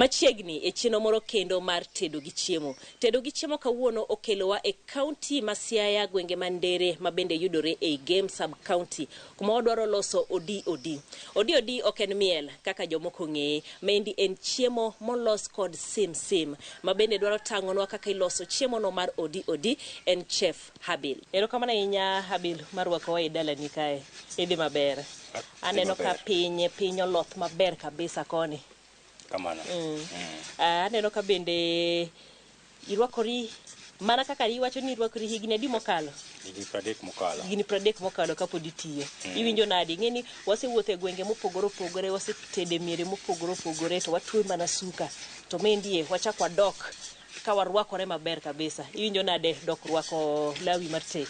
Machiegni e chenro moro kendo mar tedo gi chiemo. Tedo gi chiemo kawuono okelowa e kaunti ma Siaya, gwenge ma Ndere ma bende yudore ei Gem sub county, kuma wadwaro loso odi odi. Odi odi ok en miel kaka jomoko ong'eye, maendi en chiemo molos kod sim sim ma bende dwaro tang'onwa kaka iloso chiemo no mar odi odi en Chef Habil. Erokamano ahinya Habil mar rwakowa e dalani kae. Idhi maber. Aneno ka piny piny oloth maber kabisa koni. Kamano. Aneno ka bende irwakori mana kaka iwacho ni irwakori higni adi mokalo? Higni 30 mokalo. Higni 30 mokalo kapod itiyo. Iwinjo nade? Ing'e ni wasewuotho e gwenge mopogore opogore, wasetede miere mopogore opogore to watwe mana suka. To maendie wachak wadok ka warwakore maber kabisa. Iwinjo nade dok rwako lawi mar tet?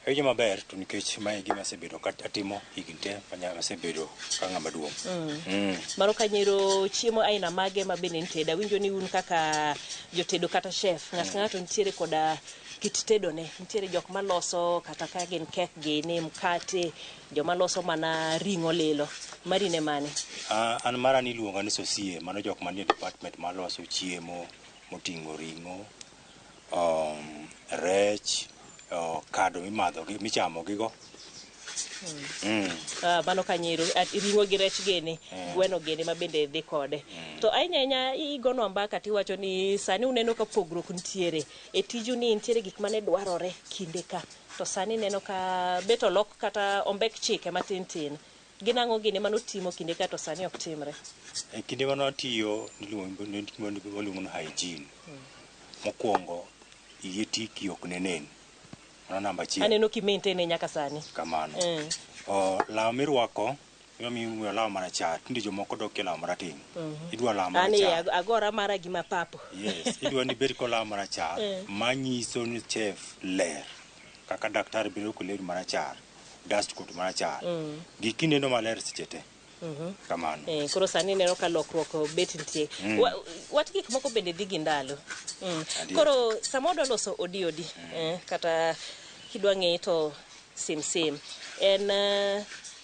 Awinjo maber to nikech mae e gima asebedo ka atimo higni te manya asebedo ka ng'ama duong'. Mano kanyero chiemo aina mage ma bende nitedo? Awinjo ni un kaka jotedo kata chef, ng'ato ka ng'ato nitiere koda kit tedone. Nitiere jok maloso kata ka gin kek gini, mkate, joma loso mana ring'o lilo. Mari ne mane? An mara niluonga ni sosie, mano jok manie department maloso chiemo moting'o ring'o, rech, kado mimadho gi michamo gigo. Mano kanyero ring'o gi rech gini, gweno gini ma bende dhi kode. To ahinya ahinya igonwa mbaka tiwacho ni sani uneno ka pogruok nitiere. E tiju ni nitiere gik mane dwarore kinde ka. To sani ineno ka bet olok kata ombek chike matin tin. Gin ang'o gini manotimo kinde ka to sani ok timre? E kinde mane watiyo niluongo ni hygiene. Mokwongo yie tiki ok ne nen. Mano namba achiel. Aneno ki maintain nyaka sani. Kamano. Law mirwako imiyo law marachar. Tinde jomoko dok e law marateng'. Idwa law Ani marachar. agora mara gi mapapo. Yes, idwa ni ibed kod law marachar manyiso ni chef ler. Kaka daktari bedo kod lewni marachar, dust coat marachar. Giki neno maler seche te. Kamano. Koro sani ineno ka lokruok bet nitie. Wach gik moko bende dhi gi ndalo. Adier. Koro sama wadwa loso odi odi, kata kidwa ng'eye to sim sim, en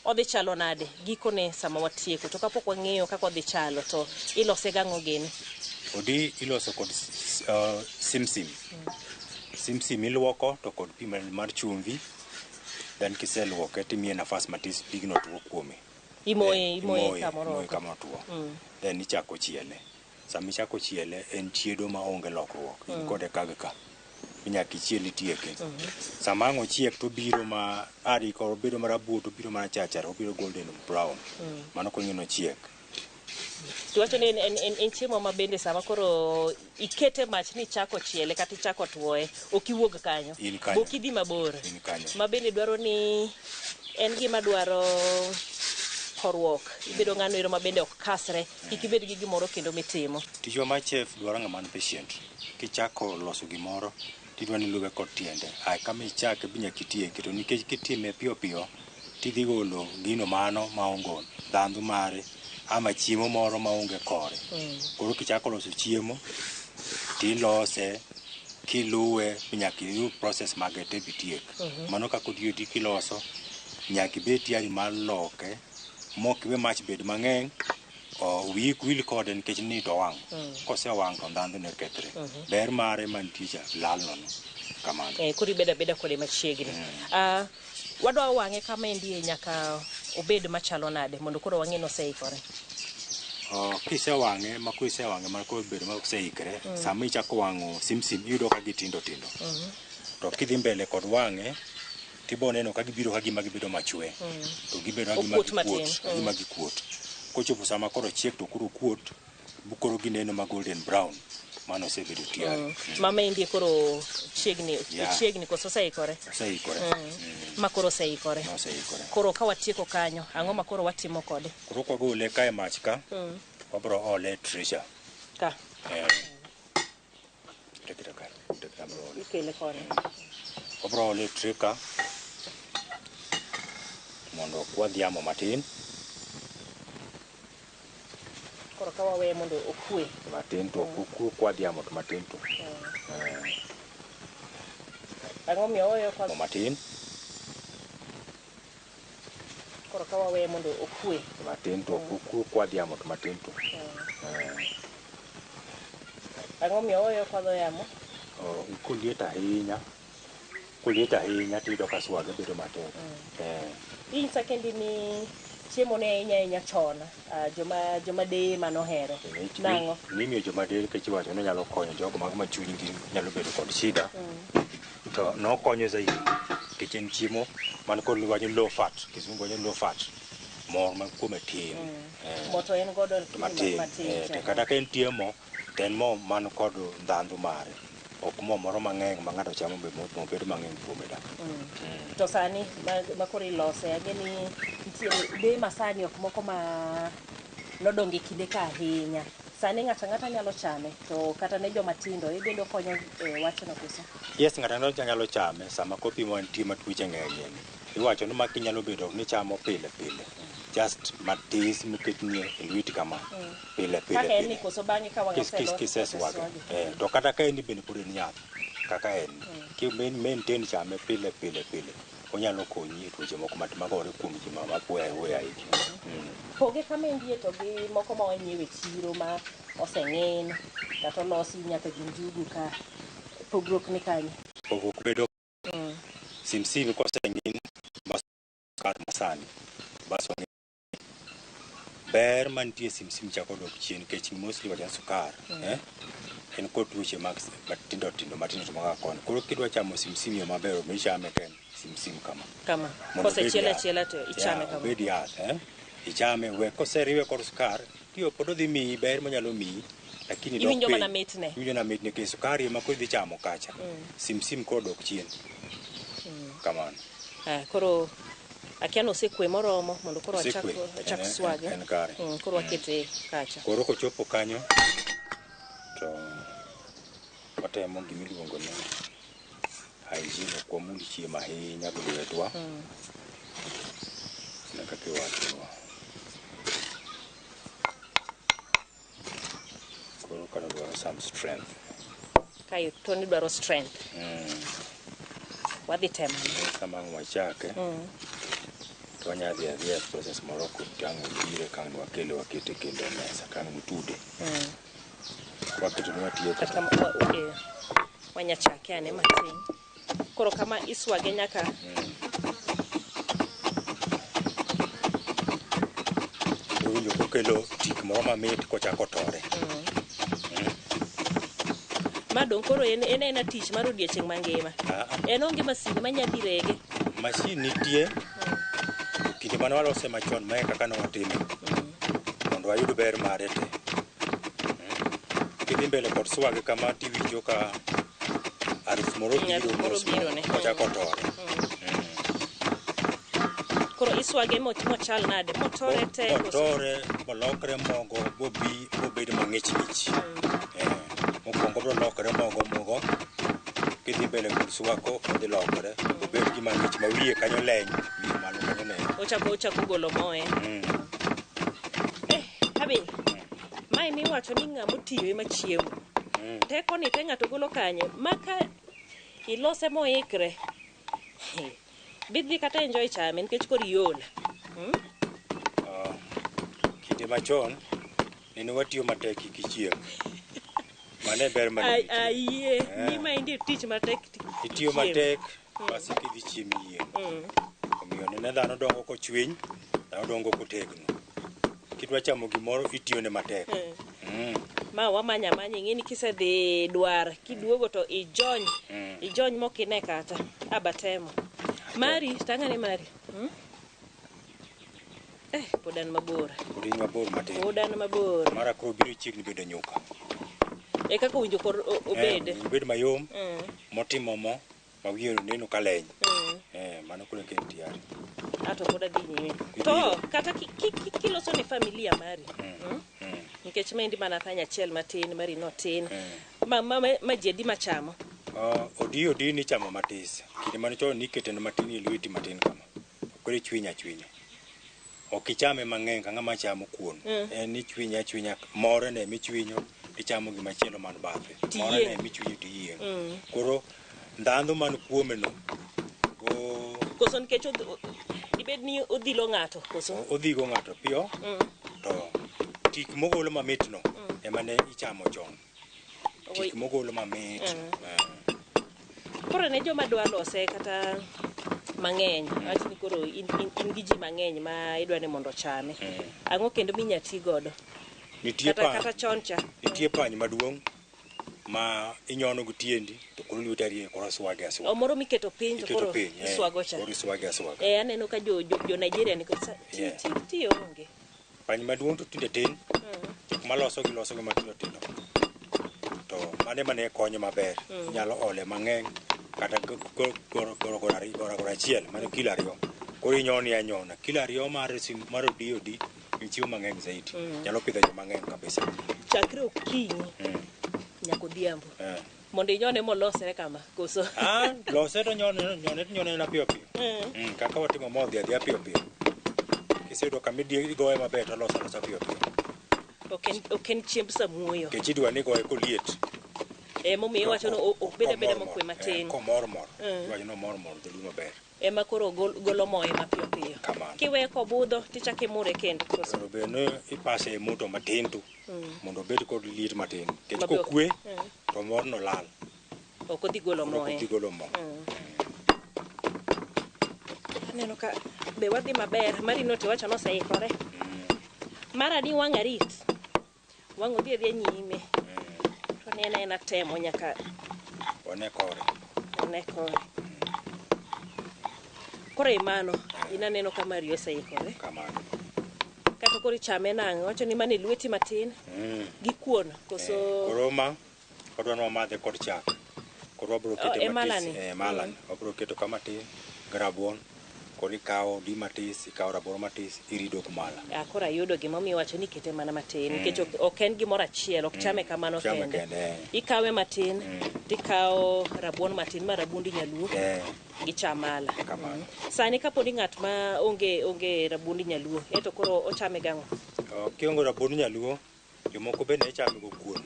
odhi chalo nade gikone sama watieko? To kapok wang'eyo kaka odhi chalo to ilose gang'o gini? Odi iloso kod sim sim. Sim sim iluoko to kod pi mar chumvi. Then kiseluoke timiye nafas matis pigno tuo kuome. Imoye, imoye kamoro imoye oko. kama otuo. Then ichako chiele. Sama ichako chiele en chiedo maonge lokruok. In kode kag ka. Nyaka ichiel itieke. Sama ang' ochiek to obiro ma ari obedo marabuor to obiro marachar obiro golden brown. Mano koro ing'e ni ochiek. Tiwacho ni en chiemo ma bende sama koro ikete mach ni ichako chiele kata ichako tuoye, ok iwuog kanyo. In kanyo. Bok idhi mabor. In kanyo. Ma bende dwaro ni en gima dwaro horuok. Ibedo ng'ano ero ma bende ok kasre, kik ibed gi gimoro kendo mitimo. Tijwa mar chef dwaro ng'ama ni patient. Kichako loso gimoro, tidwa ni iluwe kod tiende. Ae kama ichake be nyaka itieke. To nikech kitime piyo piyo, tidhi golo gino mano maonge ndhandhu mare ama chiemo moro maonge kore. Koro kichako loso chiemo, tilose kiluwe nyaka iluw process mage te bitiek. Mano kaka odi odi kiloso, nyaka ibed tayari mar loke, mok iwe mach bed mang'eny, wiyi ok wil kode nikech ni to owang'. Kosewang' to ndhandhu ne kethre. Ber mare mantie cha lal nono. Kamano. Koro ibedo abeda kode machiegni. Wadwa wang'e kama endie nyaka obed machalo nade mondo koro wang'e ni oseikore. Kisewang'e ma koro isewang'e ma koro obedo ma oseikre, sama ichako wang'o sim sim iyudo ka gitindo tindo. To kidhi mbele kod wang'e, tibo neno ka gibiro ka gima gibedo machwe. To gibedo ka gima Okuot matin. gikuot, ka gima gikuot. Kochopo sama koro ochiek to koro okuot, bu koro gineno ma golden brown. Mano osebedo tayari. Mama endie koro chiegni, chiegni koso oseikore? Oseikore. Ma koro oseikore. Oseikore. Koro ka watieko kanyo, ang'o ma koro watimo kode? Koro kwagole ka e mach ka, wabro ole e tray cha. Ka. Tekra ka, tekra abro ole. Ikele koni. Wabro ole e tray ka mondo okwadh yamo matin. Koro ka waweye mondo okwe. Matin to okwadh yamo to matin to. Ang'o miyo oweyo kwa Matin. Koro ka waweye mondo okwe. Matin to okwadh yamo to matin to. Ang'o miyo oweyo okwadho yamo? Oh, koliet ahinya, koliet ahinya tiyudo ka swage bedo matek. Inyisa kendi ni chiemo ne ahinya ahinya chon, joma deye manohere. Nang'o? Nimiyo joma deye nikech iwacho ni nyalo konyo jogo mago ma chunygi nyalo bedo kod shida. To nokonyo zaidi nikech en chiemo man kod iwacho low fat, kizungu wacho low fat. Mor man kuome tin. Mo to en godo matin. Matin. To kata ka en tie mo, to en mo man kod ndhandhu mare. Ok mo moro mang'eny ma ng'ato chamo be mo bedo mang'eny kuome da. To sani ma koro ilose, ang'e ni nitiere deye masani ok moko ma nodongo e kinde ka ahinya. Sani ng'ato ang'ata nyalo chame, to kata ne joma tindo ibende okonyo e wachno koso? Yes, ng'ato ang'ata nyalo chame sama kopi mantie ma tuoche ng'enyie ni. Iwacho ni maki nyalo bedo ni chamo pile pile. Just matis moketni e lweti kama. Pile pile. Kaka en ni koso bang'e ka wang' oselos. Kiseswage. To kata ka en ni bende pod en yath. Kaka en. Ki maintain chame pile pile pile. Onyalo konyi e tuoche moko magore kuom ji ma mapoya ahinya. Poge kama endie to gi moko ma wanyiewo e chiro ma oseng'in kata olosi nyaka gi njugu ka pogruok ni kanye? Pogruok bedo simsim koseng'in ma sukar masani bas wang'e ber mantie simsim chako dok chien nikech mostly wacho sukar en kod tuoche mag matindo tindo matindo to maga koni. Koro kidwa chamo simsim yo maber omiyo ichame ka en simsim kama. Kama. Kosechiele achiela to ichame kama. Obed yath, Ichame we koseriwe kod sukar, tiyo pod odhi miyi ber monyalo miyi. Lakini dok Iwinjo piny. mana mitne. Iwinjo mana mitne nikech sukari ema koro idhi chamo kacha. Simsim koro dok chien. Kamano. Koro akia ni osekwe moromo mondo koro achak swage. En kare. Koro wakete kacha. Koro kochopo kanyo to watemo gimiluongo ni hygiene, ok wamul chiemo ahinya gi lwetwa. Mana kaka iwacho. Koro kano dwaro some strength. Kae to ni dwaro strength. Wadhi temo. Sama ang' wachake, to wanya dhi adhiya e process moro kotang' obire ka ang' wakele wakete kendo e mesa ka ang' utude. Waketo ni watiyo Kata wanya chake ane matin. Koro kama iswage nyaka Owinjo kokelo tik moro mamit kochako tore. Ma dong' koro en ena tich mar odiechieng' mangima. En onge masin manya dhi rege. Masin nitie. Kinde mane walose machon mae kaka ne watime. Mondo wayud ber mare te. Kidhi mbele kod swage kama tiwinjo ka harufu moro biro mos kochako tore. Koro iswage mochal nade? Motore te? Motore, molokre mogo, bobi, bobed mang'ich ng'ich. Mokwongo biro lokore mogo mogo. Kidhi mbele kod swako, odhi lokore. Obed gima ng'ich ma wiye kanyo leny. Wiye malo kanyo leny. Ochako golo moe. Abi, mae miwacho ni ng'ama otiyo ema chiemo. Teko ni te ng'ato golo kanye? Maka ilose moikre. Bidhi kata enjoy chame nikech koro iol. Kinde machon nene watiyo matek kichiemo. Mano e ber mane nitie. Ayie, ni ma endi tich matek Itiyo matek basi kidhi chiemo iyieng'. Omiyo nene dhano dongo kochwiny, dhano dongo kotegno. Kidwa chamo gimoro itiyone matek. Ma wamanya amanya ing'e ni kisedhi dwar kiduogo to ijony. Ijony mokine kata. Abatemo. Mari, tang'ane mari. Pod an mabor. Pod in mabor matin. Pod an mabor. Mara koro biro chiegni bedo nyuka. E kaka owinjo kor obed. Obed mayom, motimo mo, ma wiye neno ka leny. Mano koro en tayari. Ato pod adhi nyime. To kata kiloso ne familia mari. Nikech maendi mana kanya achiel matin, mari no tin. Ma ji adi machamo? Odi ni chamo matis. Kinde mane chon nikete ne matin e lweti matin kama. Koro ichwinyo achwinya. Ok ichame mang'eny ka ng'ama chamo kuon. En ni ichwinyo achwinya, more ne michwinyo, ichamo gimachielo man bathe. More ne michwinyo to iyieng'. Koro ndhandhu man kuome no, go Koso nikech Dibed ni odhilo ng'ato koso? Odhigo ng'ato piyo to tik mogolo mamit no ema ne ichamo chon. Tik mogolo mamit. Koro ne joma dwa lose kata mang'eny, awach ni koro in gi ji mang'eny ma idwa ni mondo ochame. Ang'o kendo minya ti godo? Nitie Kata, pany, kata chon cha. nitie pany maduong' ma inyono gi tiendi to koro lweti ariyo koro swage aswaga. O moro miketo piny to Iketo koro piny, iswago cha. Koro iswage aswaga. Aneno ka jo Nigeria ni kod ti, Yeah. ti, ti onge. Pany maduong' to tinde tin. Jok maloso gi loso gi matindo tindo. To mane mane konyo maber. Inyalo ole mang'eny kata goro achiel mano kilo 2. Koro inyoni anyona. Kilo 2 mar odi odi en chiemo mang'eny zaidi. Nyalo pidho joma ng'eny kabisa. Chakre okinyi nyaka odhiambo. Mondo inyone molosre kama koso? Lose to nyone to nyone na piyo piyo. Kaka watimo mo dhi adhiya piyo piyo. Kiseyudo kama igoye maber to loso alosa piyo piyo. Ok en chiemb samuoyo. Nikech idwa ni igoye koliet. Emomiyo iwacho ni obed abeda Komor mor. mokwe matin. Komor mor. Iwacho ni omor mor dholuo maber. Ema koro golo moye mapiyo piyo. Kamano. Kiweye kobudho tichako imure kendo koso? Onego bed ni ipase e moto matin tu mondo obed kod liet matin. Nikech Mabe ok- kokwe to morno lal. Ok odhi golo Koro ok moye. odhi golo mo. Aneno ka be wadhi maber. Mari no tiwacho ni oseikore. Mara ni wang' arit. Wang' odhi adhiya nyime. To nena en atemo nyaka One kore. one kore. Koro e mano, in aneno ka mari oseikore. Kamano. Kata koro ichame nang'o? Wacho ni mane lweti matin gi kuon koso Koro ma wadwa ni wamadhe kod chak. Koro wabiro Oh, kete e matis. malani? Malani. Wabiro keto ka matin gi rabuon. Koro ikawo odi matis, ikawo rabuon matis, irido gi mala. Koro ayudo gimomiyo iwacho ni ikete mana matin nikech ok en gimoro achiel, ok chame kamano Chame kende. kende. Ikawe matin tikawo rabuon matin ma rabuondi nyaluo gi cha mala. Kamano. Sani kapo ni ng'at ma onge rabuondi nyaluo, eto koro ochame gang'o? Kionge rabuond nyaluo, jomoko bende chame go kuon.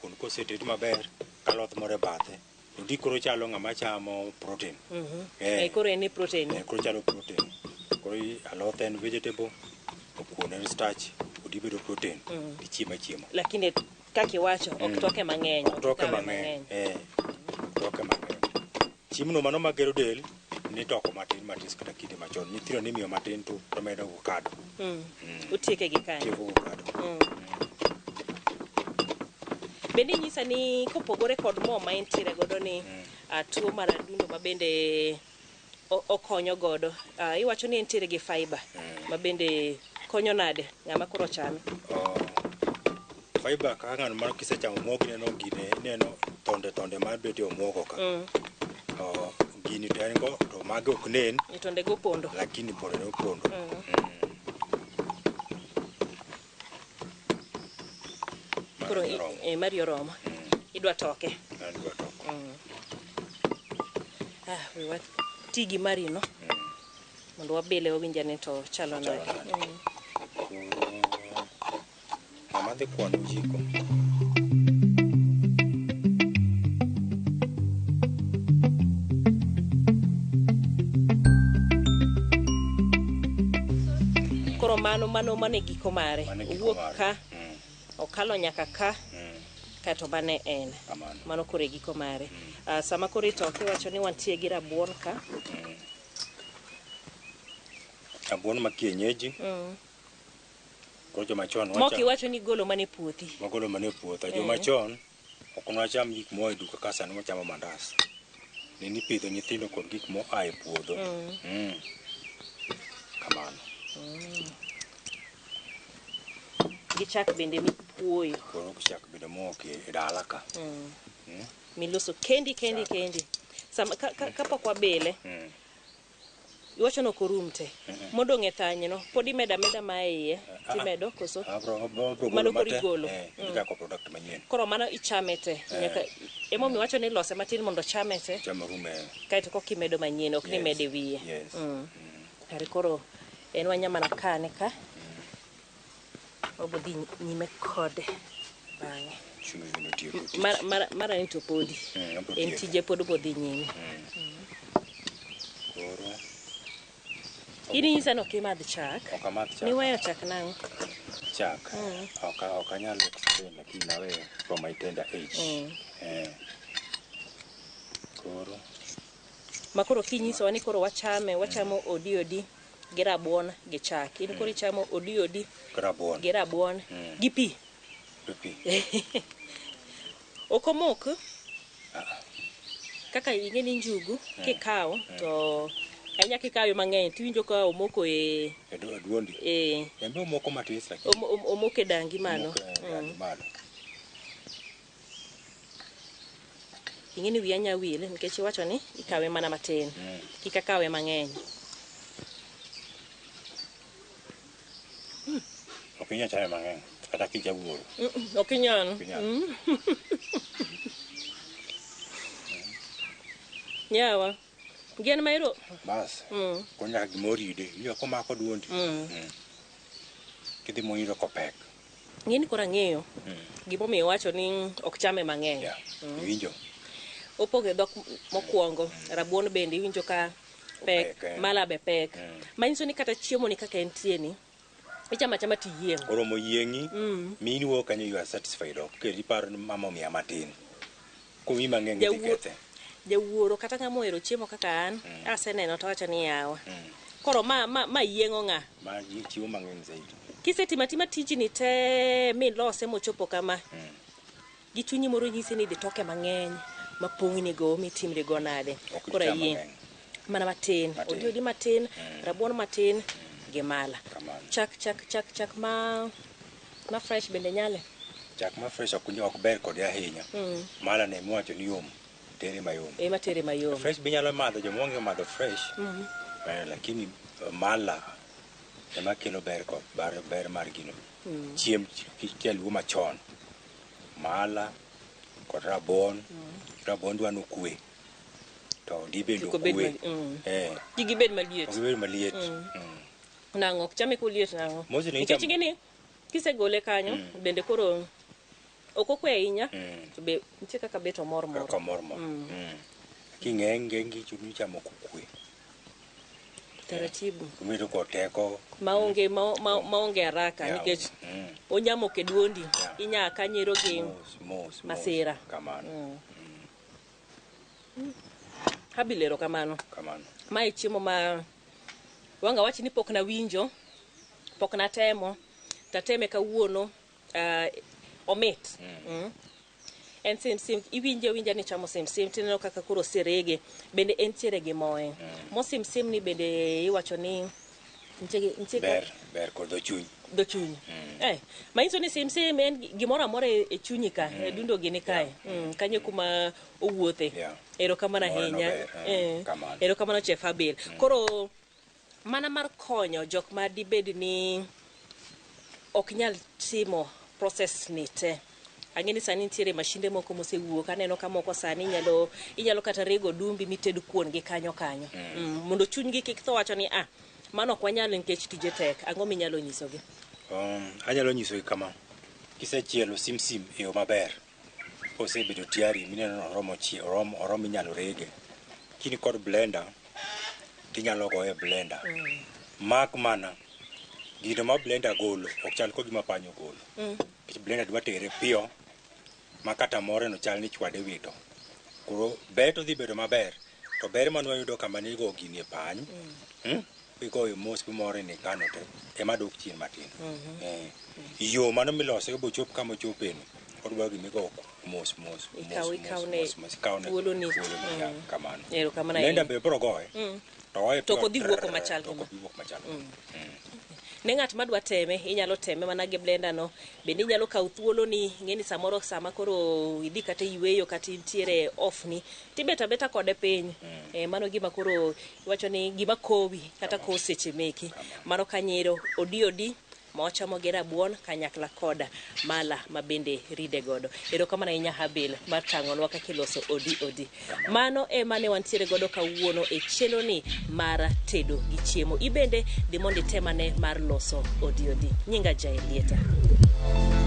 Kuon koseted maber, kaloth moro e bathe. Odi koro chalo ng'ama chamo protein. Koro en ni protein. Koro chalo protein. Koro aloth en vegetable, kuon en starch, odi bedo protein. Tichiemo achiema. Lakini kaka iwacho, ok toke mang'eny. Ok toke kawe mang'eny. Toke mang'eny. Chiemo no mano magero del, nitoko matin matis kata kinde machon. Nyithindo nimiyo matin to medo go kado. Utieke gi kanyo. Tieko go kado. Bende inyisa ni kopogore kod mo ma intiere godo ni tuo mar adundo ma bende okonyo godo. Iwacho ni entiere gi fiber ma bende konyo nade ng'ama koro chame? Fiber kaka ng'ano ma kisechamo omuogo ineno gine, ineno tonde tonde mar bet e omuogo ka. Gini to en go to mage ok nen. E tonde go pondo. Lakini pondo ne opondo. Koro mari oromo. Idwa toke. Adwa toko. We wati gi mari no. Mondo wabile wawinj ane to chalo nade. Ng'ama dhi kwano ojiko. Koro mano e giko mare. Mano e giko Owuok mare. ka, okalo nyaka ka, kaeto mane en. Kamano. Mano koro e giko mare. Sama koro itoke iwacho ni wantie gi rabuon ka. Rabuon ma kienyeji. Koro joma chon Mok iwacho ni igolo mana e puothi. Wagolo mana e puotha. Joma chon ok nwacham gik moa e duka ka sani wachamo mandas. Ne ni pidho nyithindo kod gik moa e puodho. Kamano. Gi chak bende mipuoyo. Koro chak bende mook e dala ka. Miloso kendi kendi kendi. Sama kapok wabile, iwacho ni ok orum te. Modong' e thany no, pod imedo ameda ma e iye, timedo koso? Abro golo Mano koro mate, igolo. Ichako product manyien. Koro mano ichame te. Nyaka emomiyo iwacho ni lose matin mondo chame te. Chame rume. Kaeto koka imedo manyien, ok ni imedo e wiye. Kare koro en wanya mana kane ka. Wabo dhi nyime kode bang'e. Chumbi bende otieko tich. Mara ni to podi. Abro En tieko. tije pod obodhi nyime. Koro. In inyisa ni ok imadh chak. Ok amadh chak. Niweyo chak nang'o? Chak. Ok anyal explain lakini naweyo from my tender age. Eh. Koro Ma koro kinyisowa ni koro wachame, wachamo odi odi gi rabuon gi chak. In koro ichamo odi odi rabuon gi rabuon gi pi. Gi pi. Ok omok. Kaka ing'e ni njugu kikawo to ahinya kikawe mang'eny tiwinjo ka omoko e E duondi. E En be omoko matis lakini omoko e dangi malo. Omoko e dangi malo. Ing'e ni wiya nya wil nikech iwacho ni ikawe mana matin. Kik akawe mang'eny. Ok inyal chame mang'eny kata kijawuoro. Ok inyal. Ok inyal. Yawa. Gien maero. Bas. Koro nyaka gimoro ride. Iwinjo komako duondi. Kidhi moyudo kopek. Ng'e ni koro ang'eyo gimomiyo iwacho ni ok chame mang'eny. Yeah. Iwinjo. Opogo e dhok mokwongo, rabuon bende iwinjo ka pek, Opek, eh. mala be pek. Manyiso ni kata chiemo ni kaka entie ni, ichamo achama tiyieng'. Oromo yieng'i. Mini wuok kanyo you are satisfied. Ok kel iparo ni mama omiya matin. Komiyi mang'eny idhi kethe. Jawuoro kata ng'ama ohero chiemo kaka an, aseneno to awacho ni yawa. Koro ma yieng'o ng'a? Ma chiemo mang'eny zaidi. Kisetimo atima tijni te milose mochopo kama. Gi chunyi moro nyisi ni dhi toke mang'eny mapong'ni go mitimri go nade. Ok Koro icham ayie. mang'eny. Mana matin. Matin. Odi odi matin, rabuon matin gi mala. Kamano. Chak chak chak chak ma fresh bende nyale. Chak ma fresh ok ber kode ahinya. Mala ne miwacho ni yom, tere mayom. Ema tere mayom. Fresh be inyalo madho, joma ong'eyo madho fresh. Lakini mala ema kelo ber kod ber mar gino. Chiemb jaluo machon. Mala kod rabuon. Rabuon dwa nokwe. To odi bende Kik obed okwe. Kik gibed maliet. Ok gibed maliet. Nang'o? Ok chame koliet nang'o? Mostly Nikech ichamo- ing'e ni kisegole kanyo bende koro ok okwe ahinya to be nitie kaka bet omor mor. Kaka omor mor. King'eng ng'eng chuny ichamo kokwe. Taratibu. Omedo kod teko. Maonge maonge haraka nikech onyamo ke duondi. Inya kanyero gi Mos, mos, mos. masira. Kamano. Habil kamano. Kamano. Mae chiemo ma wanga wach ni pok nawinjo, pok natemo, tateme kawuono, omit. En sim sim, iwinje awinja ni chamo sim sim, tineno kaka koro oserege, bende entiere gi moe. Mo sim sim ni bende iwacho ni nitie Ber kod dho chuny. Dho chuny. Manyiso ni sim sim en gimoro amora e chunyi ka, e dundo gini kae. Kanyo kuma owuothe. Erokamano Moro ahinya. ber, kamano. Erokamano Chef Habil. Koro mana mar konyo jok ma dibed ni ok nyal timo process ni te. Ang'e ni sani nitiere mashinde moko mosewuok, aneno ka moko sani inyalo kata rego odumbi mited kuon gi kanyo kanyo. Mondo chunygi kik tho wacho ni mano ok wanyal nikech tije tek. Ang'o minyalo nyisogi? Anyalo nyisogi kama. Kisechielo sim sim e yo maber, osebedo tayari mineno ni oromo oromo inyalo rege. Kini kod blender, tinyalo goye e blender. Mak mana, gino ma blender golo ok chal kod gima pany ogolo. Nikech blender dwa tere piyo, ma kata more no chal ni chwade wito. Koro ber to dhi bedo maber, to ber mane wayudo kama ne igo gini e pany, igoyo mos bimore ni kano te, ema dok chien matin. Yo mano milose bochop kama ochopeni, odwa gima igo mos mos, mos, Ikaw mos, ne mos, mos, ikaw ne thuoloni. thuoloni, ya, kamano. Erokamano Blender ahinya. be biro goye. To oye To ok piyo, odhi wuok machal to ok kama. odhi wuok machal. Ne ng'at madwa teme, inyalo teme mana gi blender no. Bende inyalo kawo thuoloni, ing'e ni samoro sama koro idhi kata yueyo kata intiere off ni, tibet abeta kode piny. Mano gima koro iwacho ni gima kowi kata kowo seche meki. Mano kanyero odi odi ma wachamo gi rabuon kanyakla koda mala ma bende ride godo. Erokamano ahinya Habil mar tang'onwa kaka iloso odi odi. Mano ema ne wantiere godo kawuono e chenro ni mar tedo gi chiemo. Ibende dhi mondo item ane mar loso odi odi. Nyinga Jael Lieta.